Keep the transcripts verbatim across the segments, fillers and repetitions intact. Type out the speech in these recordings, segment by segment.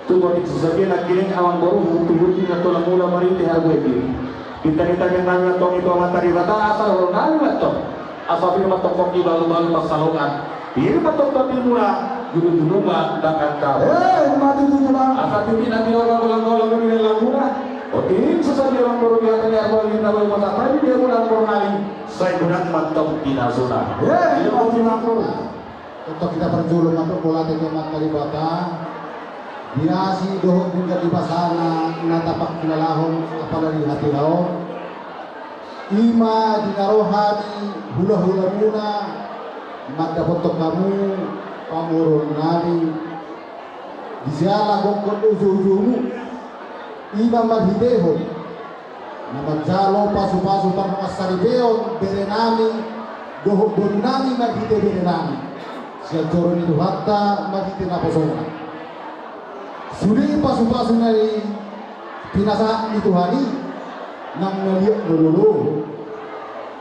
Tutu di sisabia nangkining amang boru, huti-huti na tulang mula marhite harbue diri. Pinta-pinta nami antong i tu Amanta Debata asa dohonon nami ma antong. Asa pir ma antong pongki balu-balu pansalongan. Pir ma antong tondi muna, julu-julu ma dangkan tahu. Eh, mati tutu ma. Asa titi na tilola golang-golang di dalam muna. Otik sisabia amang boru di hata ni harbue diri na balu masa tadi dia muna amang boru nami. Sai godang ma antong di nasuna. Eh, mati tutu ma. Tongtong hita parjolo mandok mauliate tu Amanta Debata, di asi dohot denggan ni basana na tapangkilalahon apala di hatiha on. I ma di na ro hami hula-hulamuna mandapothon hamu pamoruon nami, di siala gokhon do uju-ujumu. I ma marhitehon na manjalo pasu-pasu pardongansaripeon bere nami dohot boru nami marhite bere nami. Sian joro ni Tuhanta marhite naposona. Sude pasu-pasu na i pinasahat ni Tuhan i nang na liat na lolo.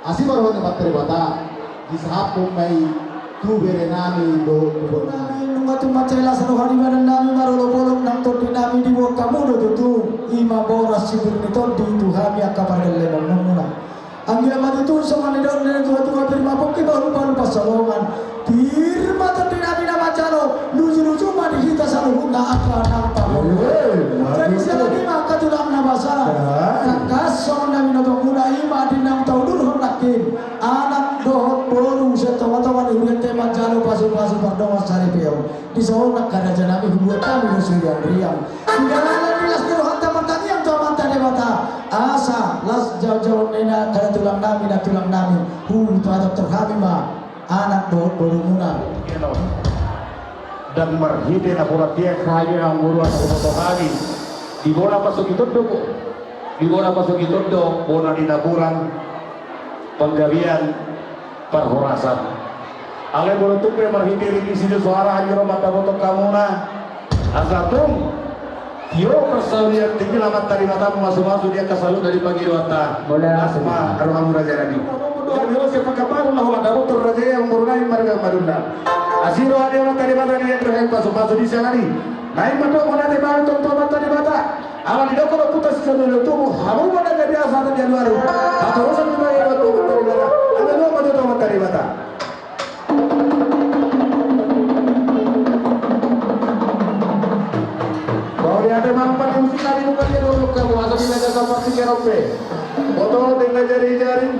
Asi ma roha ni Amanta Debata, disahaphon ma i tu bere nami dohot tu boru nami. Nunga tung mansai las roha ni badan nami marolop-olop nang tondi nami diboan hamu do tutu, i ma boras sipir ni tondi tu hami angka pargellengmuna. Anggiat ma tutu songon nidok ni natua-tua, pir ma pongki balu-balu pansalongan. Pir ma tondi nami na manjalo, luju-luju ma di hita saluhutna angka nang pamomuna. Jadi siala ni ma angka tulang na basa. Tangkas songon na binotomuna i ma di naung taudurhon nangkin anak dohot boru sian tonga-tonga ni hurianta i manjalo pasu-pasu pardongansaripeon. Dison angka raja nami hubuat hami do suriang-riang. Di dalan ni las ni rohanta martangiang tu Amanta Debata asa las jalo-jalo ni na angka tulang nami, na tulang nami. Hupatortor hami ma anak dohot borumuna. Ndang marhite na pola tiak hami anggo ruas na huboto hami. Di bona pasoki tondok, di bona pasoki tondok, bona ni napuran, panggabean, parhorasan. Alai molo tung pe marhite ringgit sido soara hami ro mandapothon hamuna. Asa tung tio parsaulian tingki Amanta Debata mamasu-masu di angka saluhutna di pangidoanta. Las ma rohamu raja nami. Dohot ni roha sian Pekanbaru laho mandapothon raja i amang boru nami marga Madundang. Asi roha ni Amanta Debata di angka pasu-pasu di siala ni. Naeng mandok mauliate ma hami tu Amanta Debata. Ala ni dok do putas sisa dulu tubuh hamu ma na jadi asa tadi alu-alu. Hatorosan ni bae do tu Amanta Debata. Ala dua ma tu Amanta Debata. Mauliate ma ampat musik tadi bukan dia dulu kamu asa di meja seperti kerope. Botol dengan jari-jari.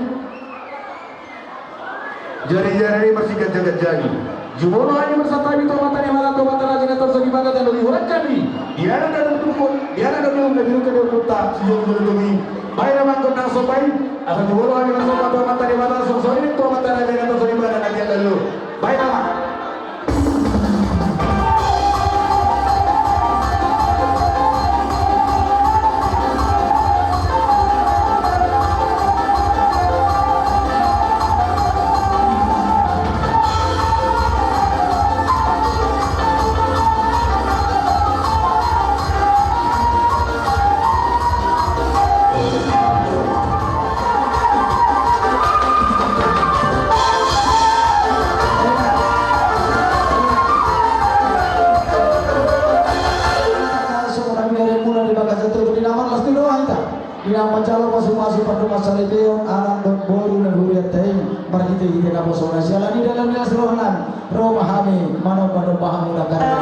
Jari-jari marsiganjang-ganjangi. Jumolo hami marsantabi tu Amanta Debata, tu Amanta Raja na tarsongon i ma na jalo di hurang hami. Di anak dan tumpuk, di anak dan tumpuk na biru ke dia puta, sujung sujung tumi. Baik nama angkot nang sopai, asa jumolo hami marsomba tu Amanta Debata, songon i tu Amanta Raja na tarsongon i ma na jalo. Baik nama. Di na manjalo pasu-pasu pardongansaripeon anak dohot boru na hurianta i marhite-hite naposona. Siala ni dalan ni las roha nami, ro ma hami manomba-nomba hamu na karna.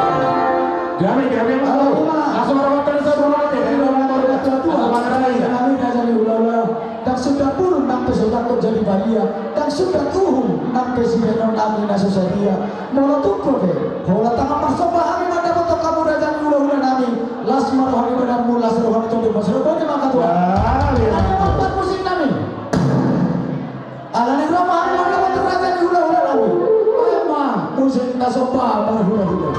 Gabe, gabe, alo, ima. Asa marawakan sa marawakan. Asa marawakan. Nami raja ni hula-hula. Ndang sundat burung nang pe so tangkot jadi badia. Ndang sundat uhum nang pe sibenon nami na so sadia. Molo tung pe holan tangan marsomba hami mandapothon hamu raja ni hula-hula nami. Las ma roha ni badanmu, las roha ni tondimuna. Songon i ma angka tulang. Ala ni ma ampat musik nami. Ala ni roha ma hami mandapothon raja ni hula-hula nami. Ima musik na somba marhula-hula.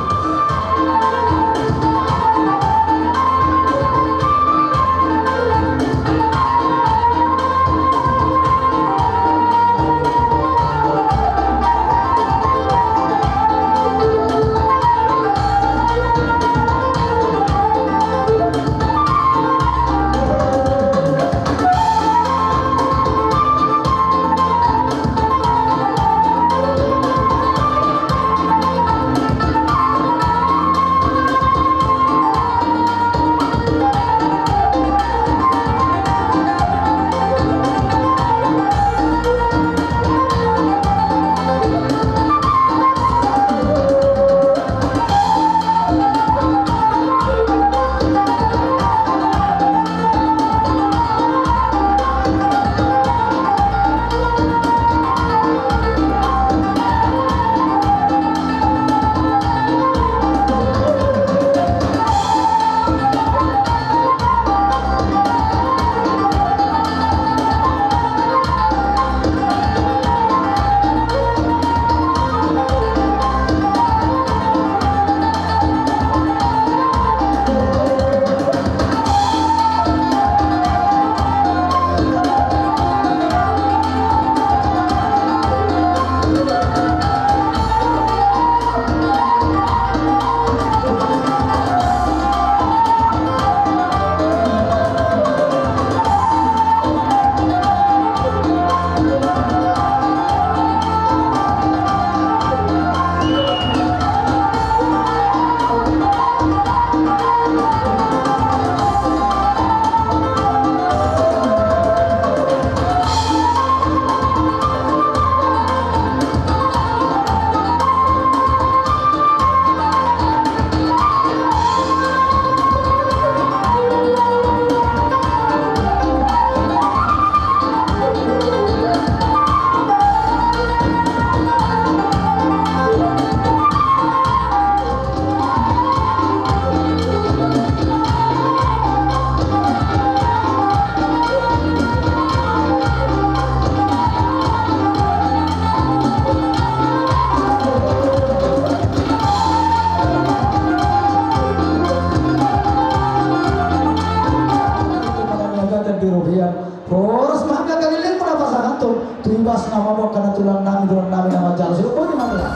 Tulang nami, tulang nami na manjalo. Sidung boti ma tulang.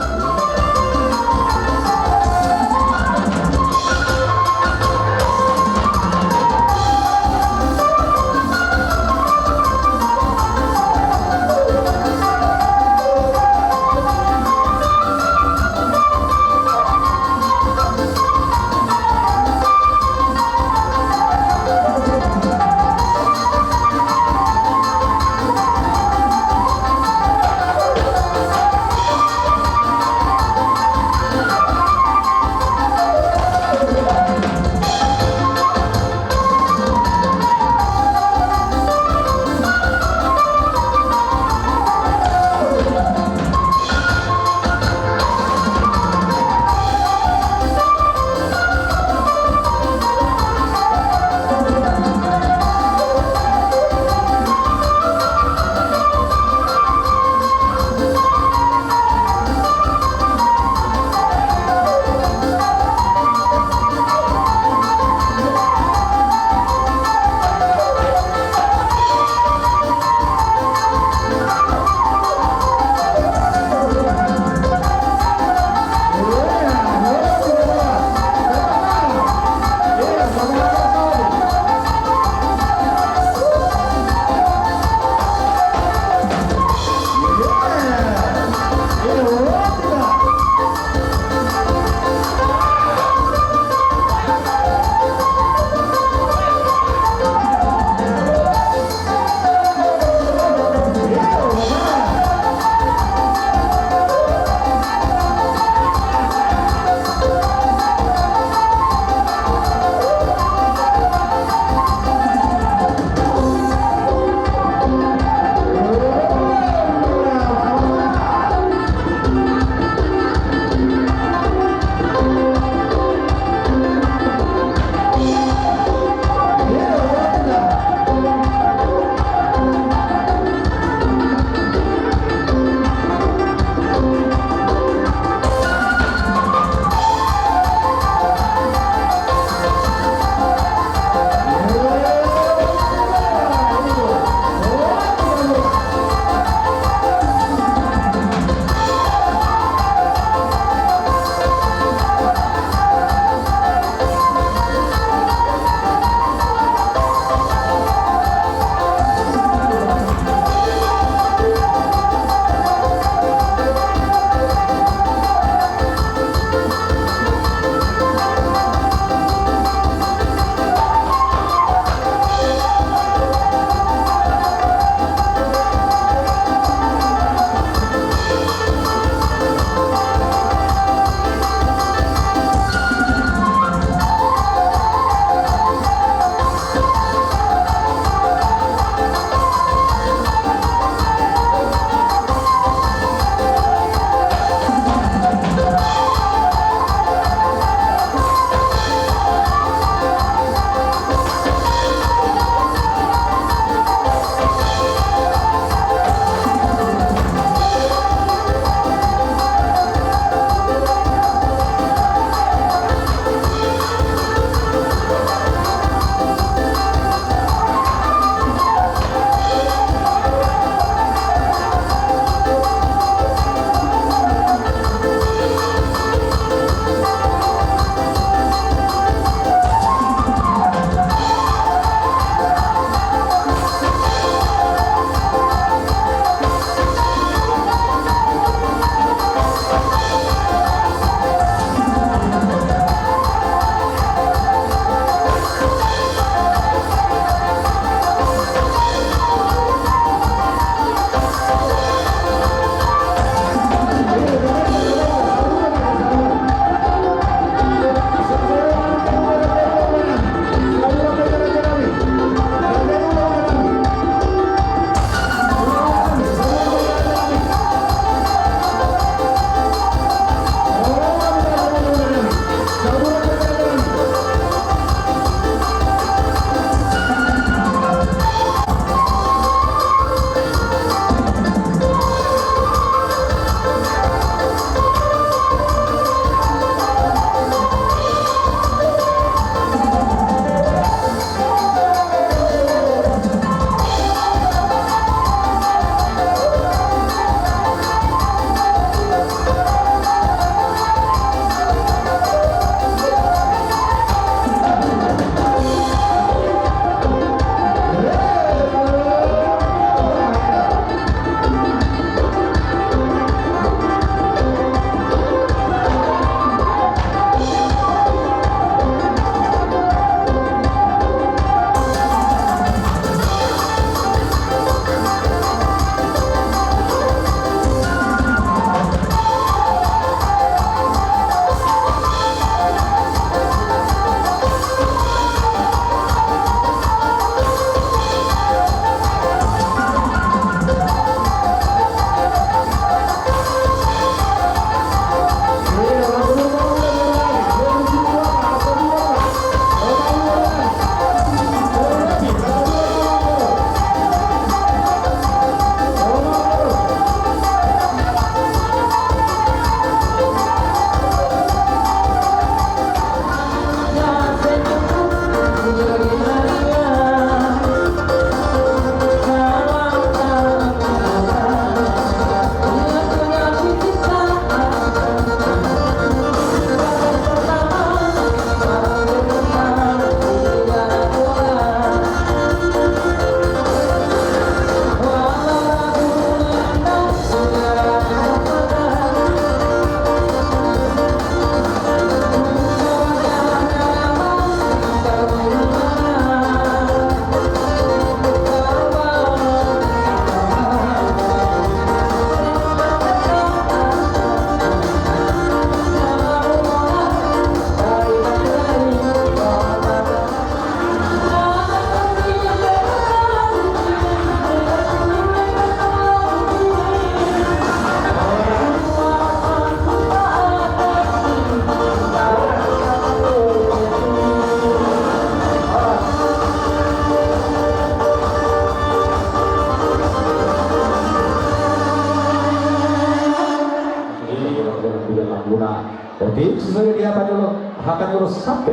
Sampe.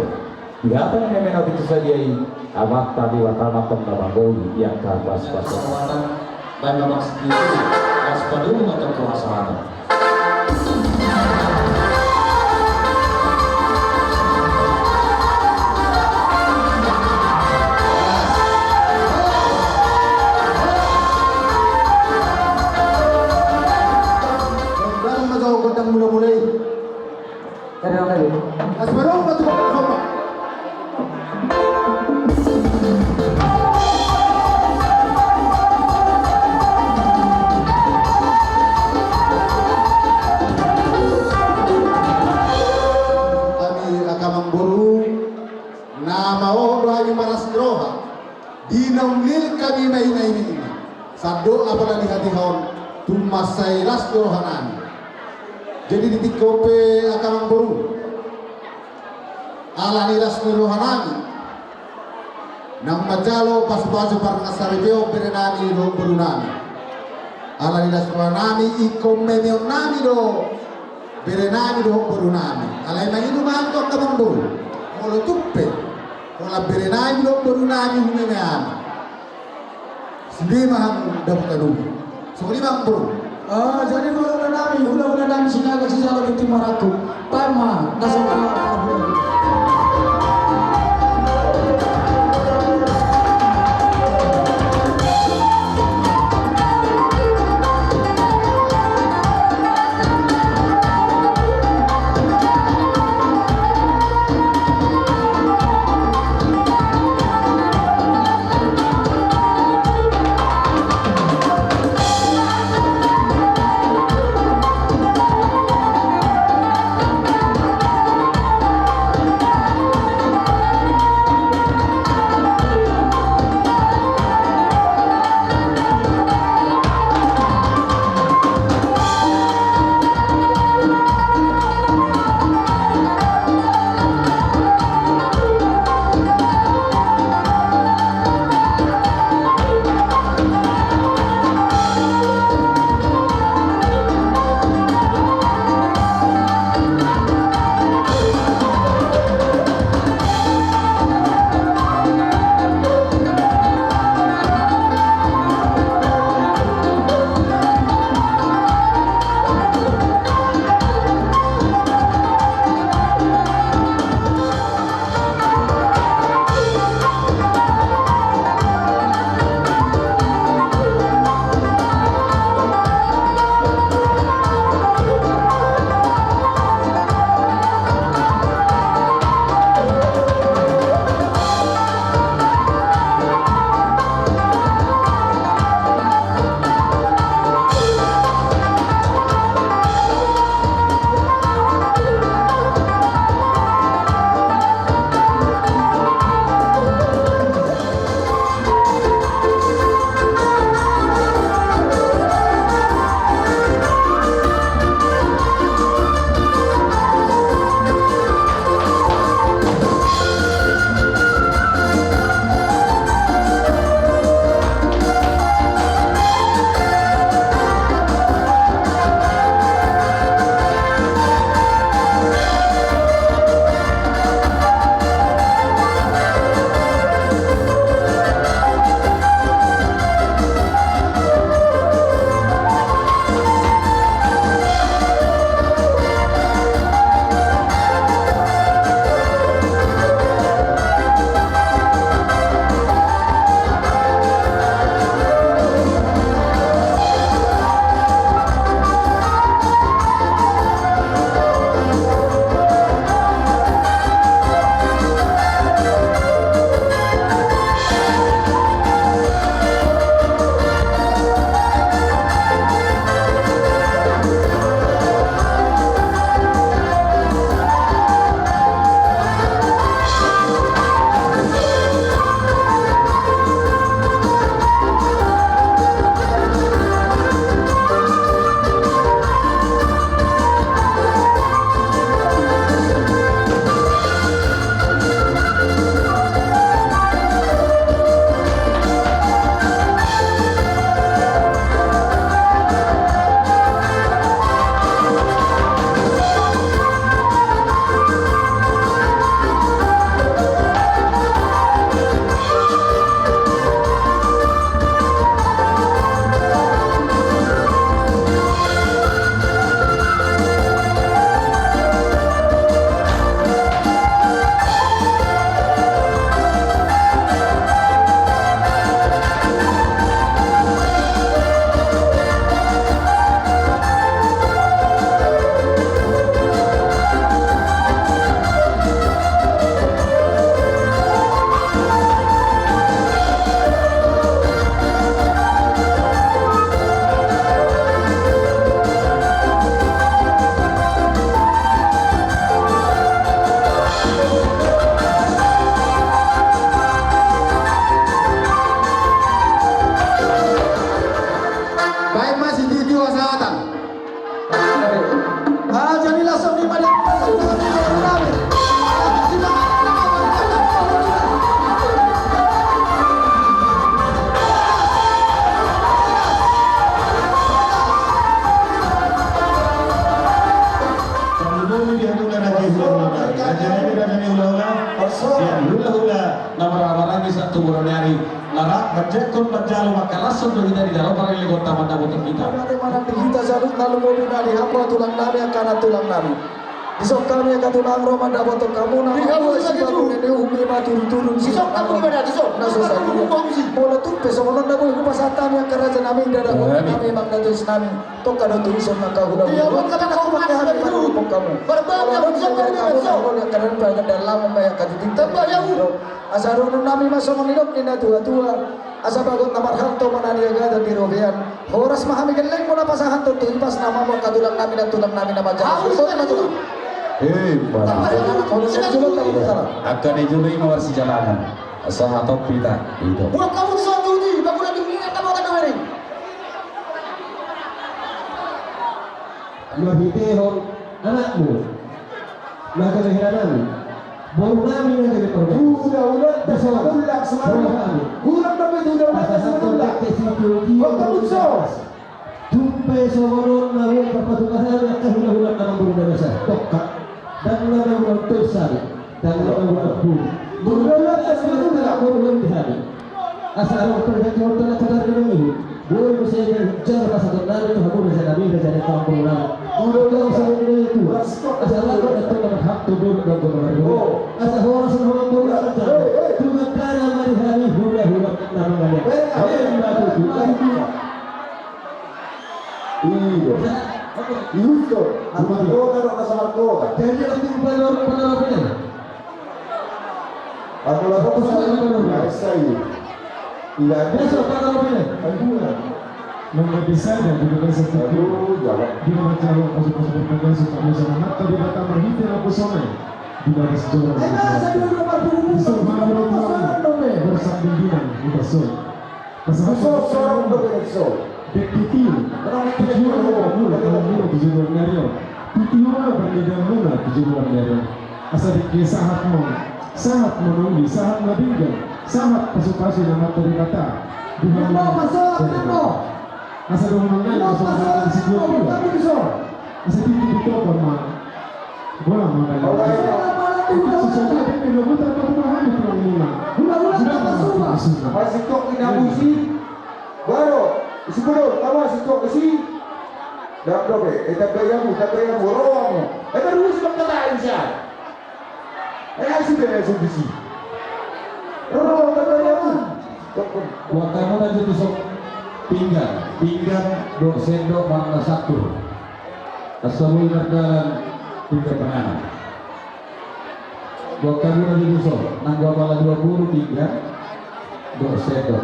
Di hata ni meme na pitu sadia i, Amanta Debata ma tong na mangolu di angka pasupasu. Baen ma maksud ni i, las padomu ma tong kuasa. Gondang ma jo gondang mula-mula i. Terima kasih. Las padomu ma tong kuasa. Hami angka amangboru, na maol do hami marlas ni roha di naung leleng hami main-main i. Sandok apala di hatiha on, tung mansai las do rohanami. Jadi di tingki on pe angka amangboru, ala ni las ni rohanami, naung manjalo pasupasu parnasaripeon berenami dohot borunami. Ala ni las rohanami, ingkon memeonnami do berenami dohot borunami. Alai manginum hami tu angka amangboru, molo tung pe holan berenami dohot borunami humeme hami, sude ma hamu dapot haduan. Songon i ma amangboru. Ah, jadi molo nami, hula-hula nami Sinaga sijalo binti marangkup. Paima na songon Hulahula na marhahamaranggi sahat tu bona ni ari, na rap manjangkon manjalo mangkalashon do hita di dalan parlinggoman mandapothon hita. Mauliate ma nang di hita saluhutna, lumobi ma di hamu tulang nami, angka na tulang nami. Dison hami angka tulang ro mandapothon hamu na di hamu mamboan sibahen ni uhum i ma tudutudu ni sibahen na so sae. Molo tung pe songon on na boi hupasahat hami angka raja nami, dada nami, amang datu nami. Tongka do tu dison angka hulahula. Iya, buat kami, kami, kami, kami. Molo adong di daerah hamu na molo angka na bahen dalan ma angka titik. Tambah ya, Bu. Asa dohonon nami ma songon nidok ni na tuatua. Asa bagot na marhalto ma na niagatan di robean. Horas ma hami gellengmu na pasahathon tu hipas nama ma angka tulang nami, na tulang nami na manjaha. Hamu sudah ma tulang. Eh, tambah ya, Bu. Angka ni jolo i ma marsijalanan. Asa hatop hita. Buat kamu di soal judi, bangunan di minyak kamu akan dengerin. Marhitehon anakmu na gabe hela nami, boru nami na gabe parboru. Hulahula, hulahula, hulahula. Hulahula. Asa satu detik situ. Tumpe songon on na boi parpatupa hami angka hulahula na mamboan na masa. Tongka. Ndang na mamboan tois hami. Ndang na mamboan boru. Boru na masa, boru na masa. Asa adong perhatian tana kotor dengan ini. Boi muse jala pasahaton nami tu hamu raja nami, raja ni kampung nami. Udah, udah, udah. Asa lagu na tona hak tu boru dan boru. Asa horas na hona boru. Tuhan kana mari hami hulahula na mangaliat. Hei, batu, batu. Iyo. Iusto. Amargota do, asa margota. Jadi, aku panorot, panorot ini. Aku lapor ke sana. Saya. Tidak ada. Besok, panorot ini. Aduh. Nama desa dan juga desa. Aduh, jalan. Di rumah jauh, masuk-masuk berkata, suka bersama mata di mata, marhite na pesona. Di bagas jalan. Bersama dengan kita so. Dek titiur. Titiur ma muna, muna tu joloan ni ari on. Titiur ma pangidaan muna tu joloan ni ari on. Asa dengke sahat ma, sahat ma na uli, sahat ma denggan, sahat pasupasu ni Amanta Debata. Di hamu. Asa dohonon nami, asa dohonon nami. Asa tingki di topan ma. Bola ma. Untuk sesuatu yang tidak mudah bagi paham itu muna. Masih kok tidak musim. Baru, isi bola, tawa si kok isi. Dak dope, eh, tabai hamu, tabai hamu, ro hamu. Eh, baru isi bang tabai isi. Eh, isi be, isi bisi. Ro, tabai hamu. Buat hamu na jolo tu son. Pinggan, pinggan, dohot sendok, manang na sangkur. Asa boi mardalan, pinggan panganon. Buat hamu na jolo tu son. Nang dua pala dua pulu pinggan, dohot sendok.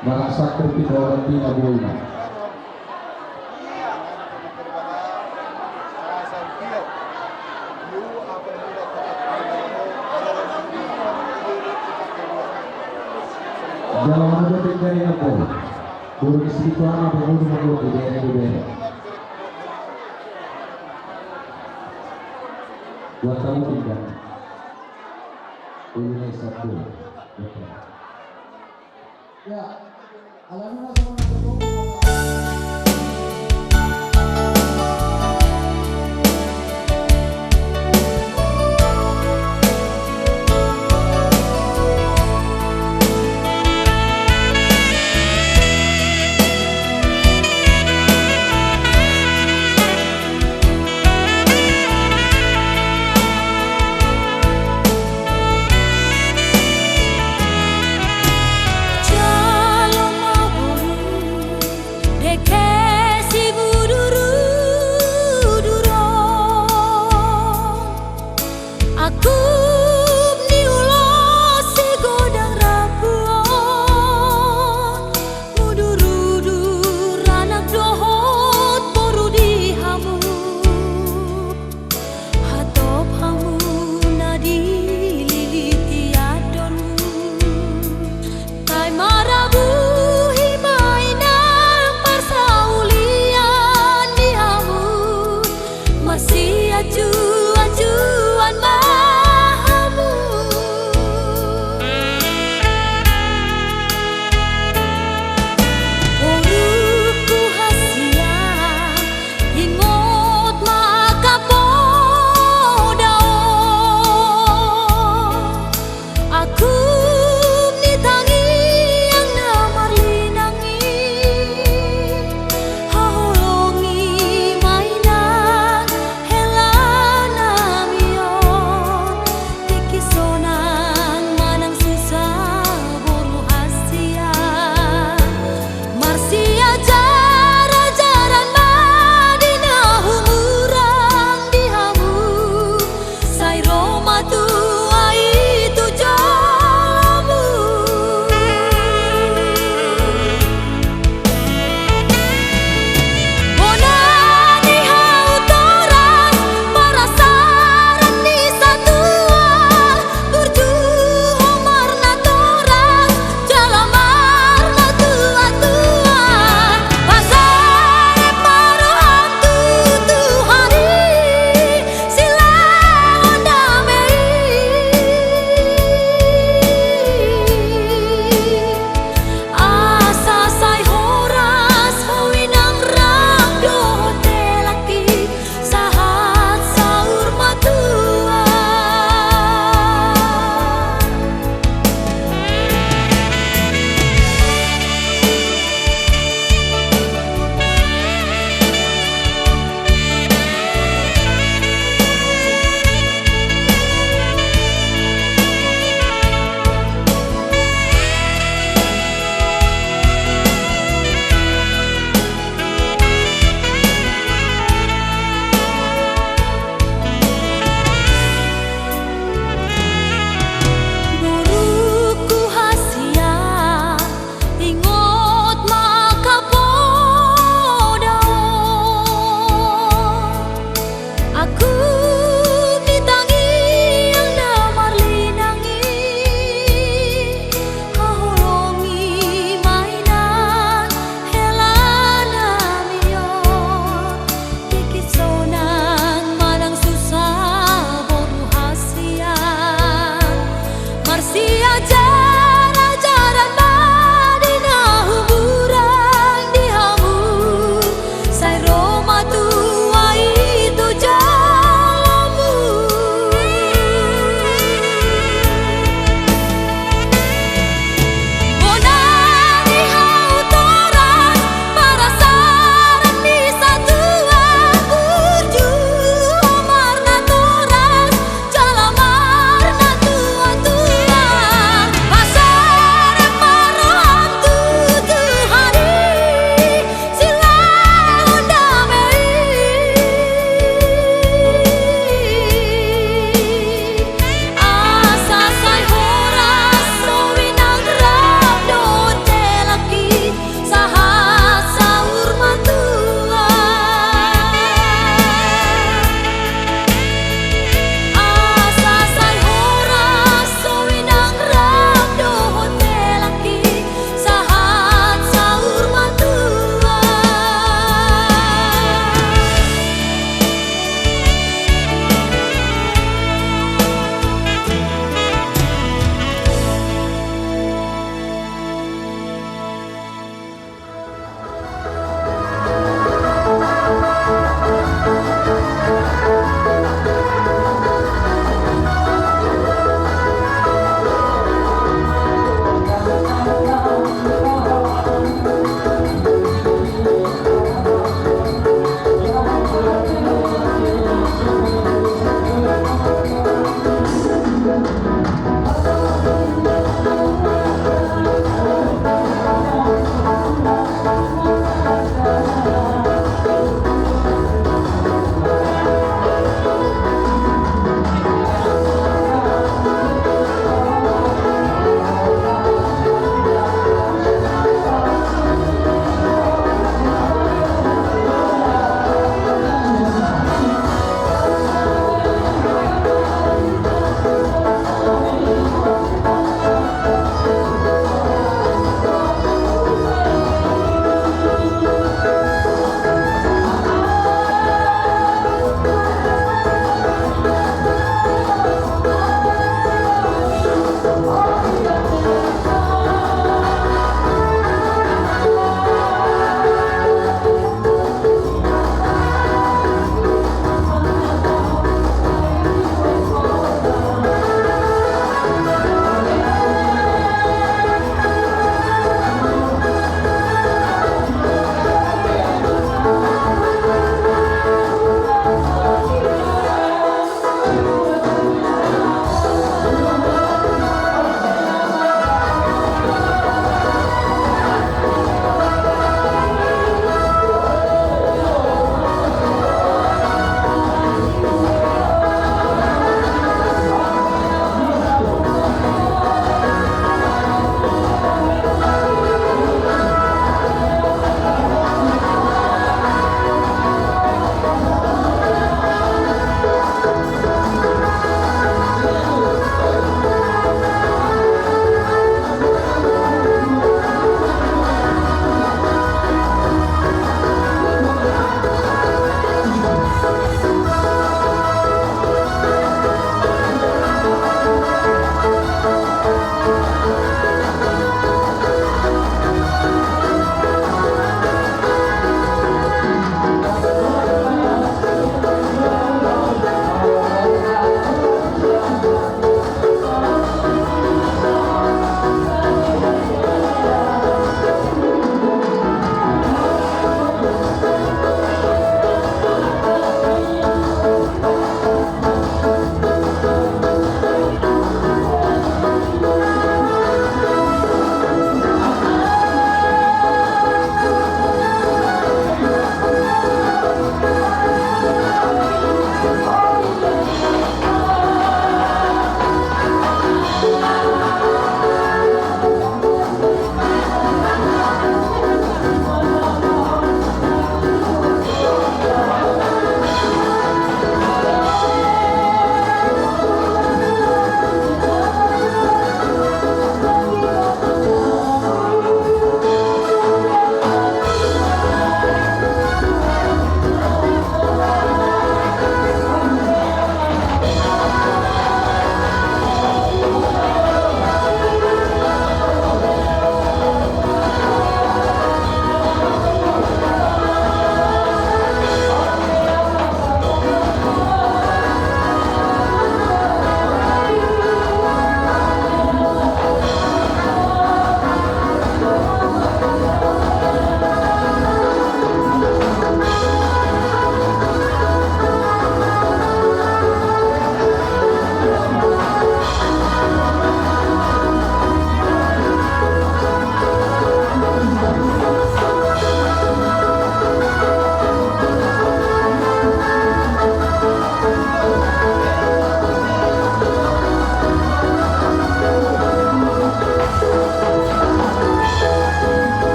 Manang sangkur, pinggan, pinggan boi ma. Jala mana do pinggan i na boi. Boru ni si Tuan apa boru na boi, bere, bere. Buat hamu pinggan. Boru ni satu. Ya.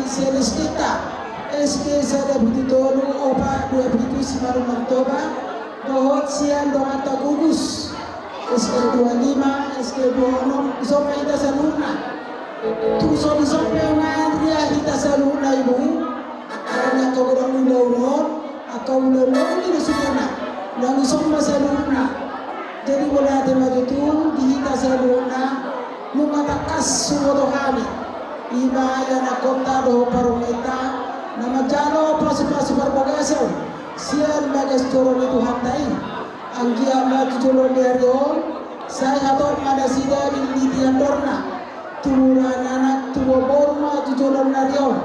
Sian S D-ta, S D sada pitu tolu, opat dua pitu Simalungun Toba, dohot sian donganta gugus, S D dua lima, S D dua onom, dison ma hita saluhutna. Tung so dison pe nunga ria hita saluhutna, Ibu. Alana angka godang ulaon on, angka ulaon on i do sudena. Nang dison ma saluhutna. Jadi mauliate ma tutu di hita saluhutna. Nunga tangkas huboto hami, i ma ianakkonta dohot parumaenta, na manjalo pasupasu parbagason sian bagas joro ni Tuhanta i. Anggiat ma tu jolo ni ari on, sai hatop ma nasida diliti andorna, tu mura ni anak tu boru ma tu jolo ni ari on.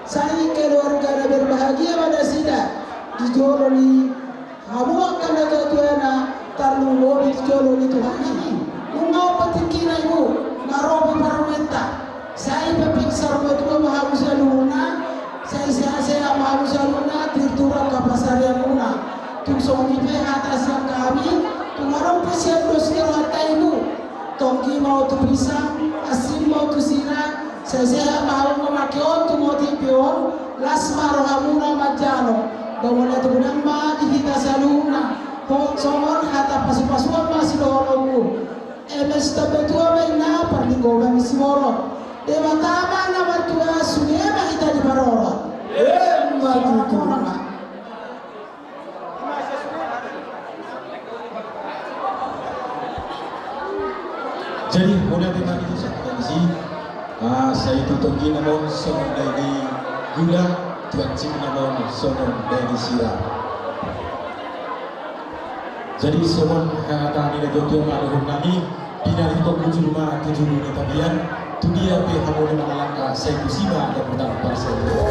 Sai keluarga na berbahagia ma nasida di jolo ni hamu angka natuatuana, tarlumobi tu jolo ni Tuhan i. Nunga on pe tingkina, Ibu, na ro pe parumaenta. Sai pepeng saur matua ma hamu saluhutna, sai sehat-sehat ma hamu saluhutna, tirtur angka pansarianmuna. Tung songon i pe hata sian hami, tung adong pe sian dos ni rohanta, Ibu. Tonggi ma on tu pisang, asing ma on tu sira, sai sehat ma hamu mamake on tu motip on, las ma rohamuna manjalo. Ba mauliate godang ma di hita saluhutna. Ho, songon hata pasupasuan ma sidohononku. Eme sitamba tua ma inna, parlinggoman ni siborok. Debata ma na martua, sude ma hita diparorot. Emma tutu. Jadi, mauliate ma di hita saluhutna. Ah, sai tu tonggi na ma on songon dai ni gula, tu hansit na ma on songon dai ni sira. Jadi, songon hata ni natuatua ma dohonon nami, pinarihutku julu ma tu julu ni tapian, tu dia pe hamu na mangalangka, sai tusi ma dapotan parsaulian.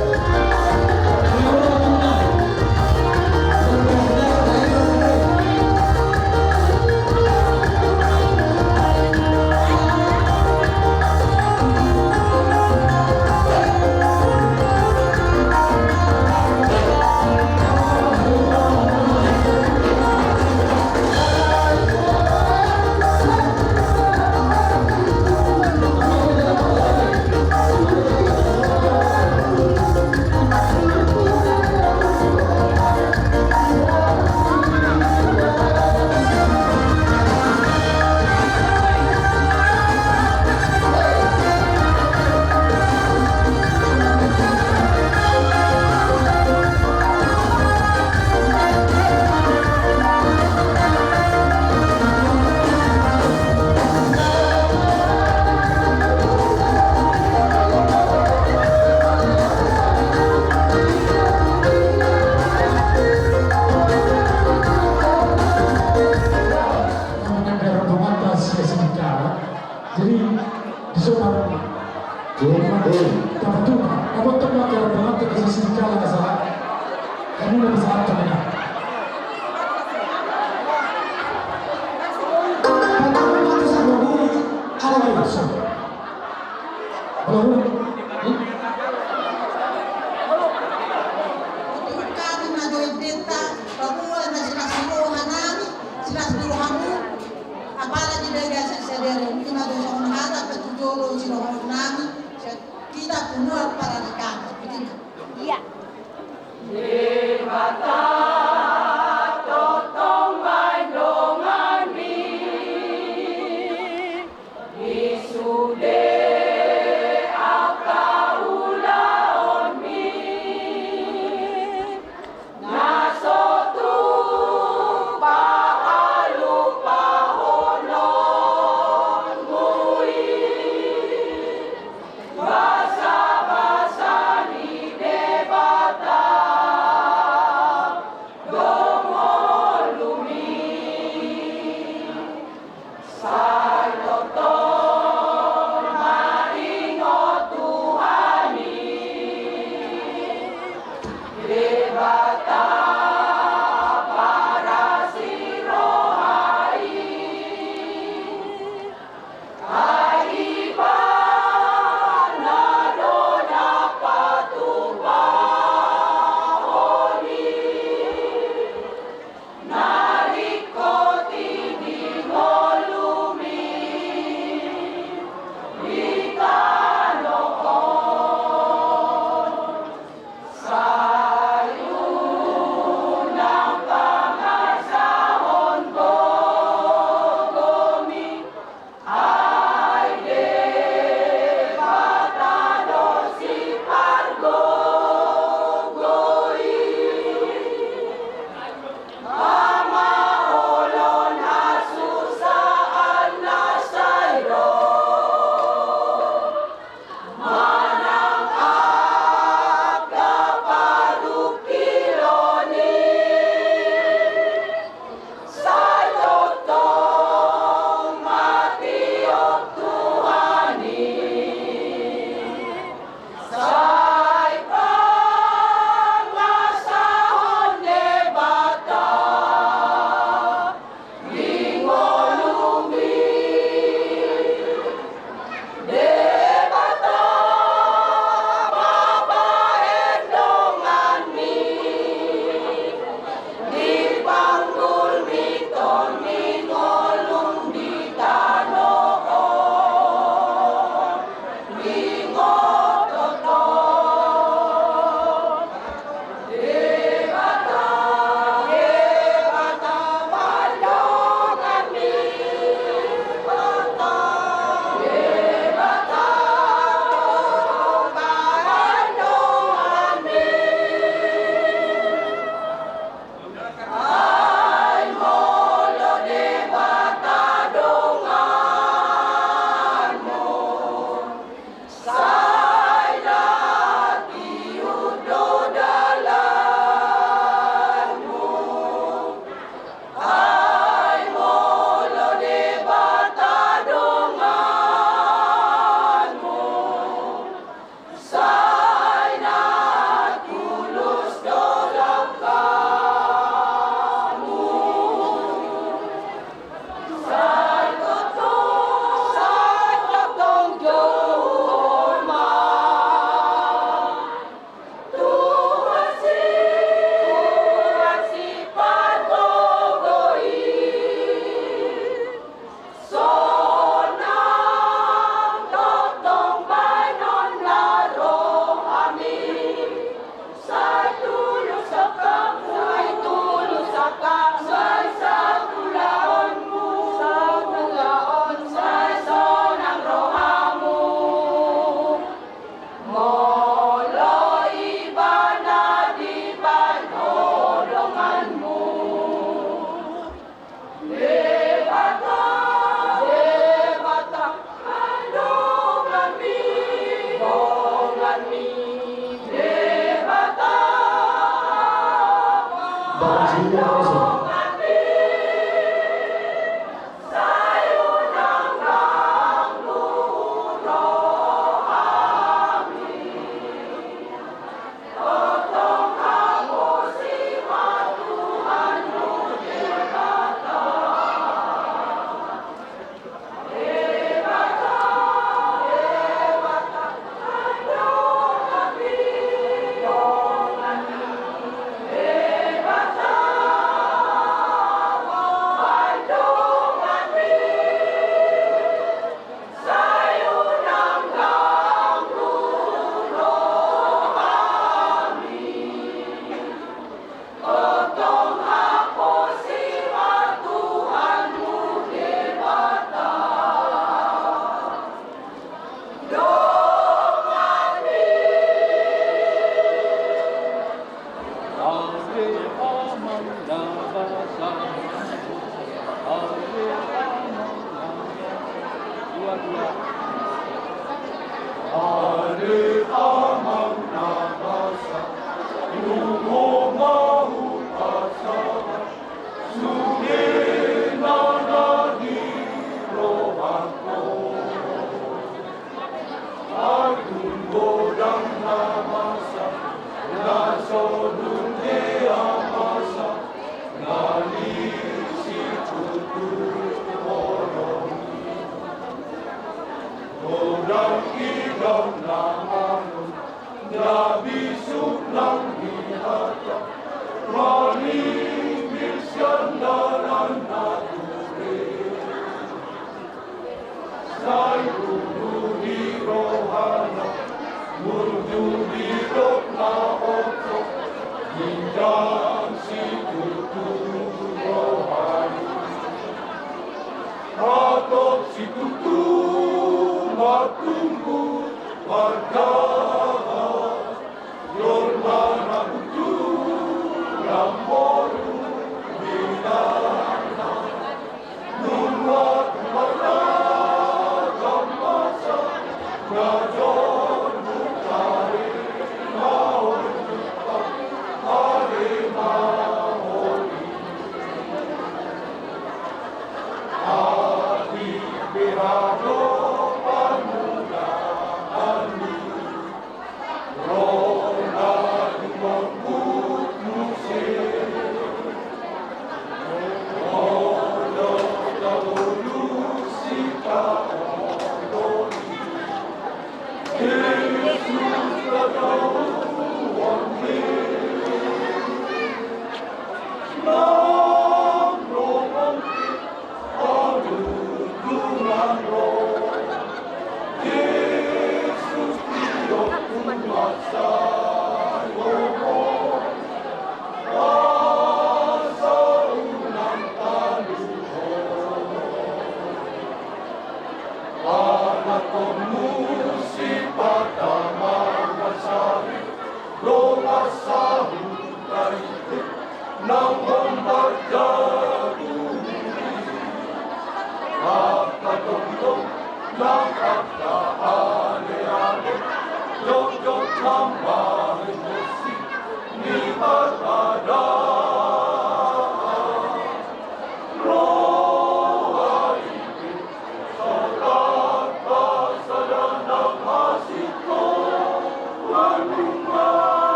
Mendengar pengantar sia sedikit. Jadi, di sopan. Tuhan, eh. Tama tuh, apa tuh maka orang banget ke sisi kalah masalah? Kamu udah bisa apa nih? Pertama, itu sama diri, ada yang langsung. Belum. Hmm? Untuk kami, na dohot denta, bahwa na jelas roha nami, jelas rohamu, Apala di bagasan sadari on, ima do songon hata patujolo sidohonon nami, kita punua para di kami, betul? Iya. Debata tongtong baen donganmi, di sude angka ulaonmi. Na so tung pahalupahononmu i, basabasa ni Debata.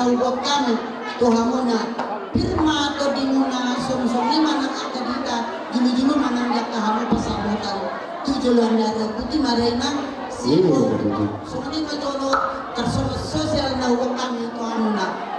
Huboan hami tu hamuna, pir ma tondimuna, songon i ma nang angka di hita, jolo-jolo ma nang di angka hamu pansamotan tu joloan ni ari on. Boti ma da inang. Songon i ma jolo tarsongon sosial na huboan hami tu hamuna.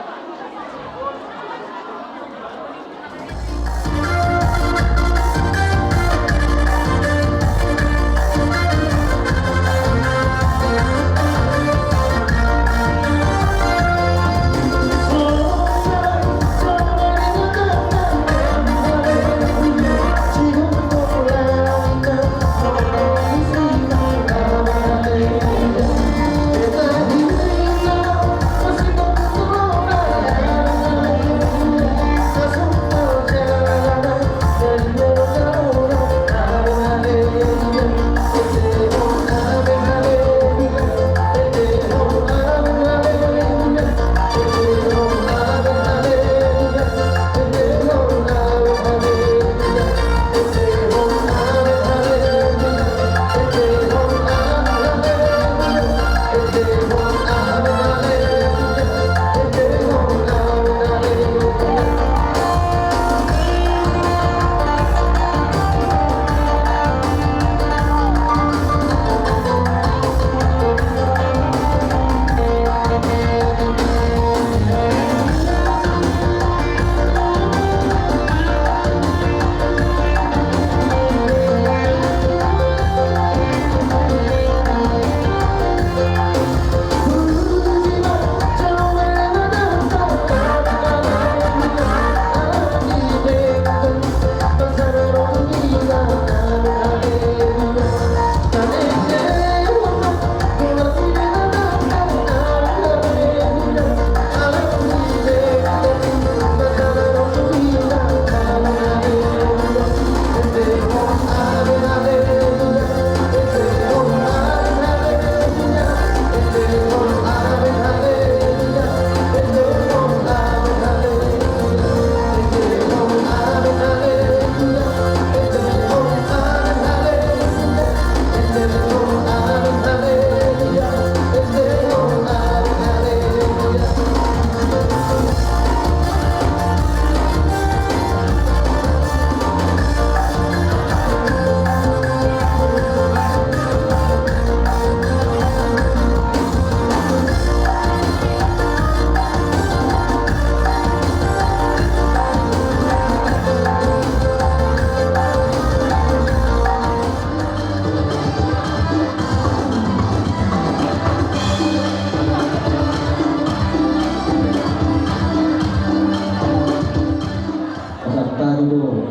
Pasahat hami do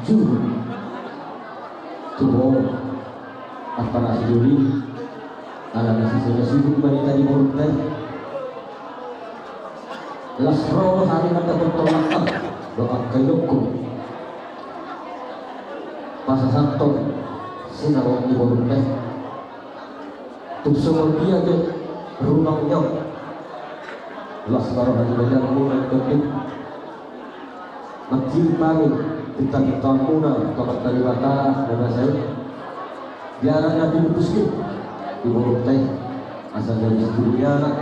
juru tu ho, angka na sijoli, ala na sisada sibuk ma hita di borunta i. Las ro hami mandatangkon tolak dohot angka inongku, pasahathon sinamot ni borunta i. Tung songon dia pe rumang ni on, las ma roha ni badanmuna, inang. Mangkirim hami pinta-pintaonmuna tu Amanta Debata na basa i. Di anak na pinupus i di borunta i, asa jadi situbu ni anak,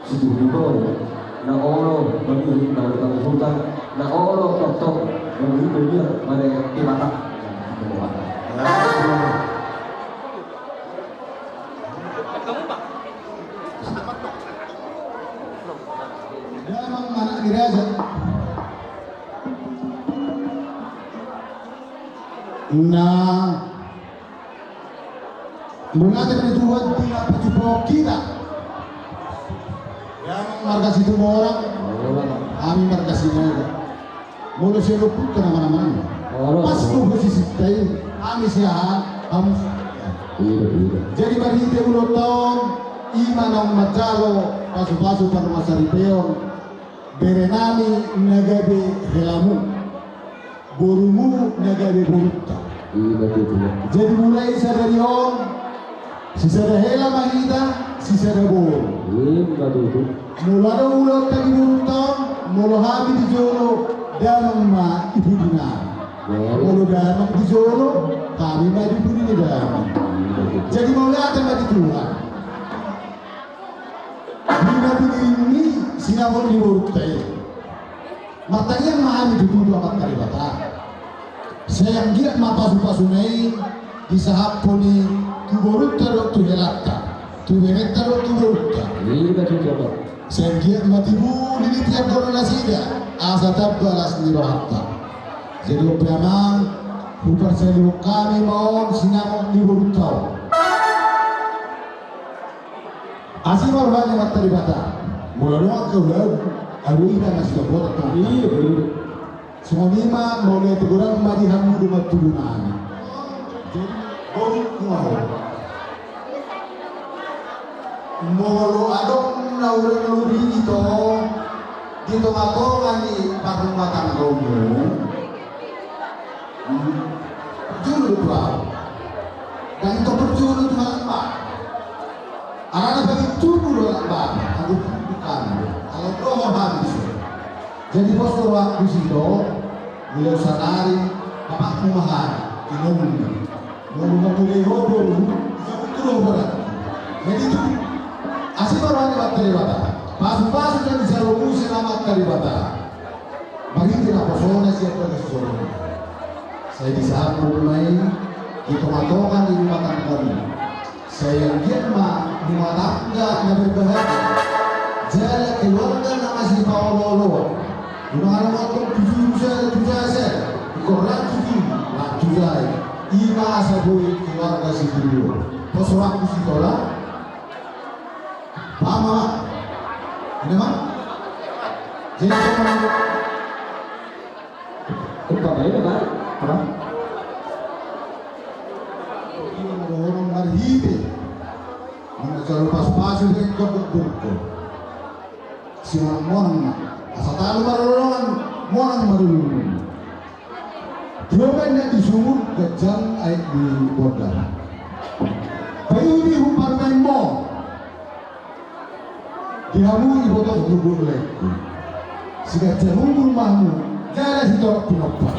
situbu ni boru, na olo mamihit marhite huta, na olo tongtong mamihit marhite mata. Damang anak ni raja. Na mauliate ma di Tuhan di na pajumpang hita. Damang marga Situmorang, hami marga Sinaga. Molo sian ompunta na manamanna, pas tu posisi hita i, hami siahaan, hamu siahaan. Jadi marhite ulaonta on, i ma naung manjalo pasupasu parmasaripeon berenami na gabe helamu, borumu na gabe borunta. Jadi mulai sadari on, sisada hela ma hita, sisada boru. Molo adong ulaonta di borunta on, molo hami di jolo, damang ma di pudinami. Molo damang di jolo, hami ma di pudi ni damang. Jadi mauliate ma di Tuhan. Di na pingkirinmi si Siamun ni borunta i. Martangiang ma hami tutu tu Amanta Debata. Sai anggiat ma pasu-pasuna i disahaphon i tu borunta dohot tu helanta, tu hementa dohot tu borunta. Ima tutu, Amang. Sai anggiat ma tibu lili tiap gora nasida, asa tamba las ni rohanta. Jadi on pe, Amang, huparsaulihon hami ma on sinamot ni borunta on. Asi ma roha ni Amanta Debata. Molo adong angka ulaon, ahu i na masih dapotan. Iya, betul. Songon i ma, molo teguran ma di hamu dongan tubu nami. Jadi, boru kumaho. Molo adong na hurang lobi ito di tonga-tonga ni parrumatanggaonmu. Hmm. Jolo tu ahu. Dan ito parjolo tu halak Batak. Alana bagi tubu do halak Batak. Aku bukan. Kalau kau habis. Jadi pos tu waktu situ, beliau sadari, bapakmu mahal, tinumuni. Mau buka boleh hobo, bisa betul hobo. Jadi itu, asi ma roha ni Amanta Debata. Pasu-pasu dan bisa rumus ni Amanta Debata. Marhite naposona sian bagas joro. Sai disahaphon ma i di tonga-tonga ni rumah tanggamu. Sai anggiat ma rumah tangga na berbahagia. Jala keluarga na masipaolo-oloan. Unang adong tong tu juru sada tu jasa. Ingkon rap tu juru, rap tu jai. Ima asa boi keluarga sitiruon. Pos rohangku sitola. Paham, Amang? Ini, Amang? Jadi, Amang. Umpama ini, Amang. Apa? Ini, Amang, marhite. Mana jalo pas-pas ini, kodok-kodok. Si Amang monang, Amang. Asa talu marlolongan, monang marlolongan. Dia main di sumur, ganjang aek di bondar. Bayu di humpar main mo. Di hamu iboto hubu lek. Siganjang umur ma hamu, jala sitorop pinompar.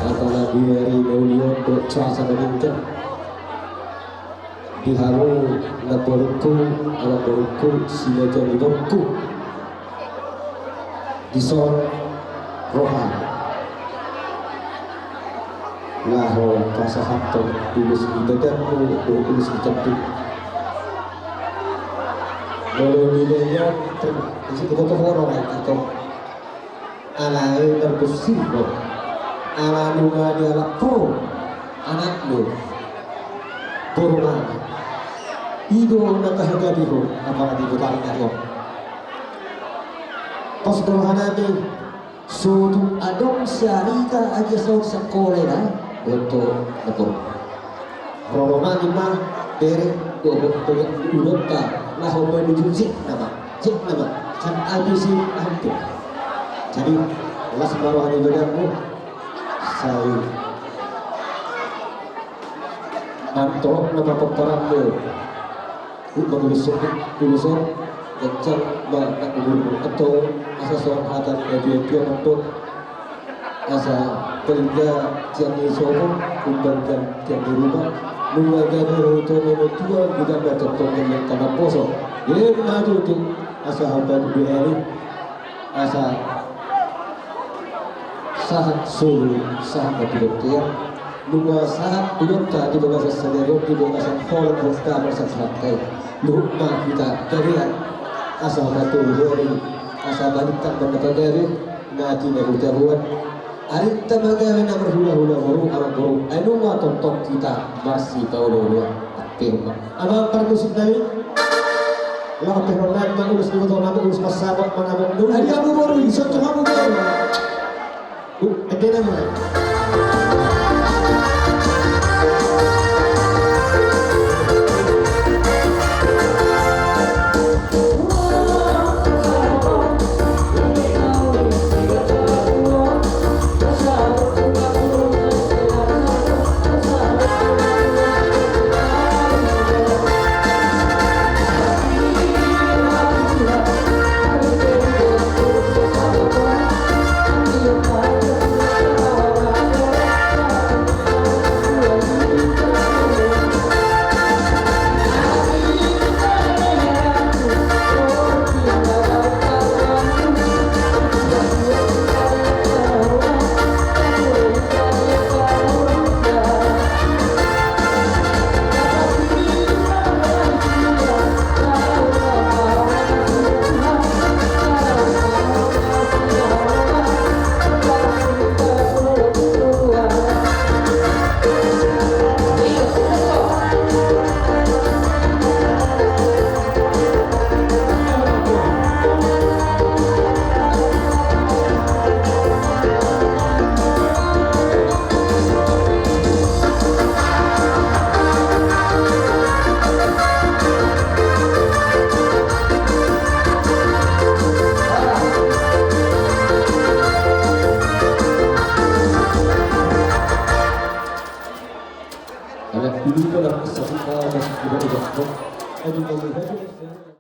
Apalagi ari na uli on dohot cuaca na dingin. Di hamu namborungku, namborungku, sinaja ni borungku. Dison roha. Laho pasahathon ulos ni badanmu dohot ulos ni jambangmu. Molo nilaian, isi boto horo nai ito. Alai marbonsir do. Ala nunga dialap ho anakmu. Borumuna. I do na tahagadihon apala di butari na on. Pos do rohanami, so tung adong sarita agia saur sangkola na boto na boru. Roromani ma bere dohot dohot ulunta laho manuju jek nama, jek nama, kan abisi antu. Jadi las ma roha ni badanmu. Sai mantolop nama pomparanmu. Mangulus, ulusur ganjang ma na umurmu. Antong asa songon hata ni natuatua mandok, asa Balga tiang ni sopo, umbalga tiang ni ruma. Nunga gabe hutona na tua, gidang na tongtong gelleng tangkas poso. Ima tutu, asa hupatudu hami. Asa sahat solu, sahat na pinantian. Nunga sahat tu donta di bagasan sadari on, di bagasan holong, bagasan sahat-sahat i. Luhut ma hita gabean. Asa hupatudu hami. Asa balintang ma na pagabe. Na tina hutahuan. Arinta ma gabe na marhulahula boru, amangboru, ai nunga tongtong hita marsipaolooloan. Amang parmusik nami. Laho pe nonton ma ulos ni boto nami, ulos parsabot manabot. Adi hamu boru, isok hamu boru. Uh, ede nama. Anak dulu dalam kesempatan kita tidak. Aduh, kalau